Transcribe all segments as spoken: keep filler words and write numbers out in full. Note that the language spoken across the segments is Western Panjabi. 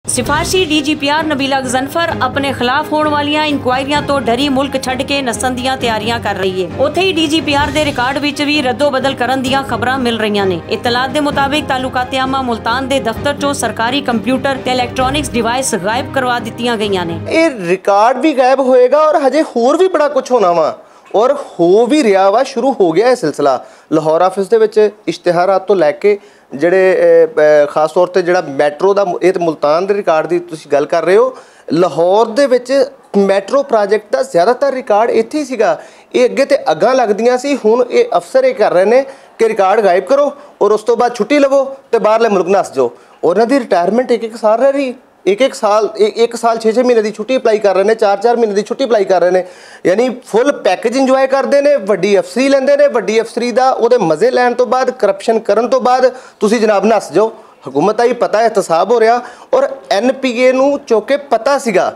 سفارشی ڈی جی پی آر نبیلا غزنفر اپنے خلاف ہون والیاں انکوائریاں توں ڈری ملک چھڈ کے نسن دیاں تیاریاں کر رہی ہے۔ اوتھے ہی ڈی جی پی آر دے ریکارڈ وچ وی ردو بدل کرن دیاں خبراں مل رہیاں نیں۔ اطلاعات دے مطابق تعلقات عامہ ملتان دے دفتر چوں سرکاری کمپیوٹر تے الیکٹرانکس ڈیوائس غائب کروا دتیاں گئیاں نیں۔ اے ریکارڈ وی غائب ہوئے گا اور ہجے ہور وی بڑا کچھ ہونا وا، اور ہو وی رہیا وا، شروع ہو گیا اے سلسلہ۔ لاہور آفس دے وچ اشتہارات توں لے کے جڑے خاص طور تے جڑا میٹرو دا، اے تے ملتان دے ریکارڈ دی تسی گل کر رہے ہو، لاہور دے وچ میٹرو پروجیکٹ دا زیادہ تر ریکارڈ ایتھے ہی سیگا۔ اے اگے تے اگاں لگدیاں سی، ہن اے افسر اے کر رہے نے کہ ریکارڈ غائب کرو اور اس توں بعد چھٹی لو تے باہرلے ملک نس جاؤ۔ اور انہاں دی ریٹائرمنٹ ایک ایک سال رہ رہی، ایک ایک سال، ایک سال چھے چھے مہینے دی چھٹی اپلائی کر رہے نے، چار چار مہینے دی چھٹی اپلائی کر رہے نے۔ یعنی فل پیکج انجوائے کردے نے، وڈی افسری لیندے نے، وڈی افسری دا او دے مزے لین توں بعد، کرپشن کرن توں بعد تسی جناب نس جاؤ۔ حکومت دا ہی پتہ احتساب ہو رہیا۔ اور این پی اے نوں چونکہ پتہ سیگا،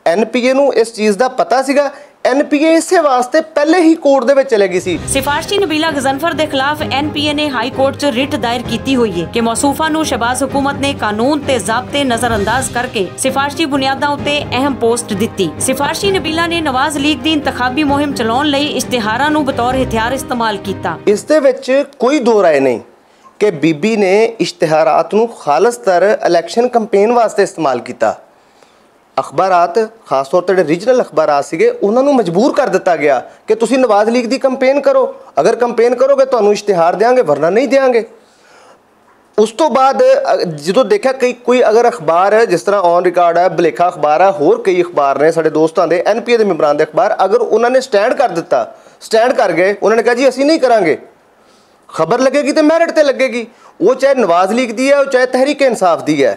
این پی اے نوں اس چیز دا پتہ سیگا، این پی اے اسے واسطے پہلے ہی کورٹ دے وچ چلے گئی سی۔ سفارشی نبیلا غزنفر دے خلاف این پی اے نے ہائی کورٹ چ رٹ دائر کیتی ہوئی ہے کہ موصوفہ نوں شہباز حکومت نے قانون تے ضابطے نظر انداز کر کے سفارشی بنیاداں اتے اہم پوسٹ دتی۔ سفارشی نبیلا نے نواز لیگ دی انتخابی مہم چلاؤن لئی اشتہاراں نوں بطور ہتھیار استعمال کیتا۔ اس دے وچ کوئی دو رائے نہیں کہ بی بی نے اشتہارات نوں خالص تر الیکشن کمپین واسطے استعمال کیتا۔ اخبارات، خاص طور تے ریجنل اخبارات سیگے، انہاں نوں مجبور کر دتا گیا کہ تسی نواز لیگ دی کمپین کرو، اگر کمپین کرو گے تانوں اشتہار دیاں گے، ورنہ نہیں دیاں گے۔ اس توں بعد جدوں دیکھا کہ کوئی اگر اخبار ہے، جس طرح آن ریکارڈ ہے، بلیکھا اخبار ہے، ہور کئی اخبار نے ساڈے دوستاں دے، این پی اے دے ممبران دے اخبار، اگر انہاں نے سٹینڈ کر دتا، سٹینڈ کر گئے، انہاں نے کہا جی اسی نہیں کراں گے۔ خبر لگے گی تے میرٹ تے لگے گی، وہ چاہے نواز لیگ دی ہے، وہ چاہے تحریک انصاف دی ہے۔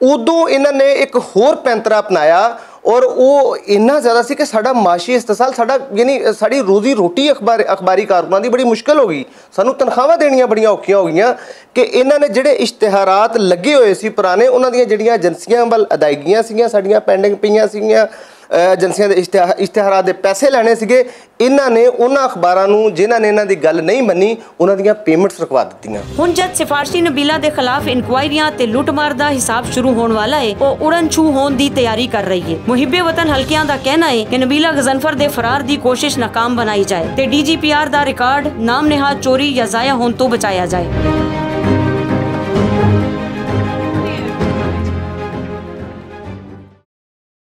ادوں انہاں نے ایک ہور پینترا اپنایا، اور وہ اتنا زیادہ سی کہ ساڈا معاشی استحصال، ساڈا یعنی ساڈی روزی روٹی اخباری کارکناں دی بڑی مشکل ہو گئی۔ سانوں تنخواہاں دینیاں بڑیاں اوکھیاں ہو گئیاں کہ انہاں نے جڑے اشتہارات لگے ہوئے سی پرانے، انہاں دیاں جڑیاں ایجنسیاں ول ادائیگیاں سیاں ساڈیاں پینڈنگ پیاں سیاں، ایجنسیاں دے اشتہارات دے پیسے لینے سیگے۔ انہاں نے انہاں اخباراں نوں جنہاں نے انہاں دی گل نہیں منی، انہاں دیاں پیمنٹس رکھوا دتیاں۔ ہن جد سفارشی نبیلا دے خلاف انکوائریاں تے لٹ مار دا حساب شروع ہون والا ہے، او اڑن چھو ہون دی تیاری کر رہی ہے۔ محب وطن حلقیاں دا کہنا ہے کہ نبیلا غزنفر دے فرار دی کوشش ناکام بنائی جائے تے ڈی جی پی آر دا ریکارڈ نام نہاد چوری یا ضائع ہون توں بچایا جائے۔